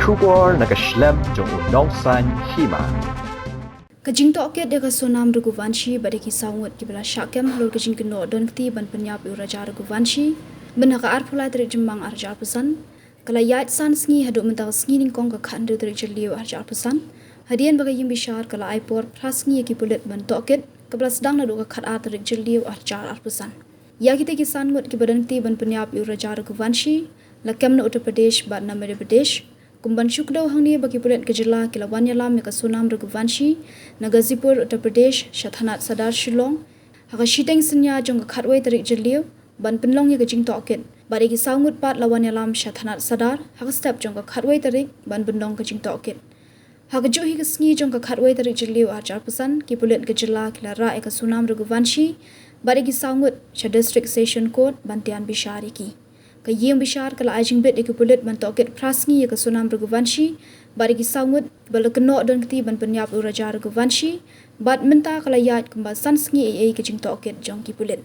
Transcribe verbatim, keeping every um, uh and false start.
Khubor na ka shlem jong u Nongsaiñ Hima. Ka jingtohkit ïa ka Sonam Raghuvanshi bad ïa ki saw ngut kiba la shah kem halor ka jingkynnoh don kti ban pynïap ïa u Raja Raghuvanshi mynta ka arphew lai tarik Jymmang arhajar arphew san ka la ïaid san sngi haduh mynta ka sngi nyngkong ka khathynriew tarik Jylliew arhajar arphew san, hadien ba ka ïing bishar ka la ai por phra sngi ïa ki pulit ban tohkit, kaba la sdang naduh ka khatar tarik Jylliew arhajar arphew san. Ïa kita ki san ngut kiba don kti ban pynïap ïa u Raja Raghuvanshi la kem na Uttar Pradesh bad na Madhya Pradesh, kum ban shu kdew hangne ba ki pulit ka jylla ki la wan ïalam ïa ka Sonam Raghuvanshi na Ghazipur, Uttar Pradesh, sha thanat Sadar Shillong ha ka shiteng synñia jong ka khatwei tarik Jylliew ban pynlong ïa ka jingtohkit, bad ïa ki saw ngut pat la wan ïalam sha thanat Sadar ha ka step jong ka khatwei tarik ban pynlong ka jingtohkit. Ha kajuh hi ka sngi jong ka khatwei tarik Jylliew arhajar arphew san, ki pulit ka jylla ki la rah ïa ka Sonam Raghuvanshi bad ïa ki saw ngut sha District Session Court ban tian bishar ïa ki. Ka ïing bishar ka la ai jingbit ïa ki pulit ban tohkit phra sngi ïa ka Sonam Raghuvanshi bad ïa ki saw ngut ba la kynnoh don kti ban pynïap ïa u Raja Raghuvanshi, bad mynta ka la ïaid kumba san sngi ei ei ka jingtohkit jong ki pulit.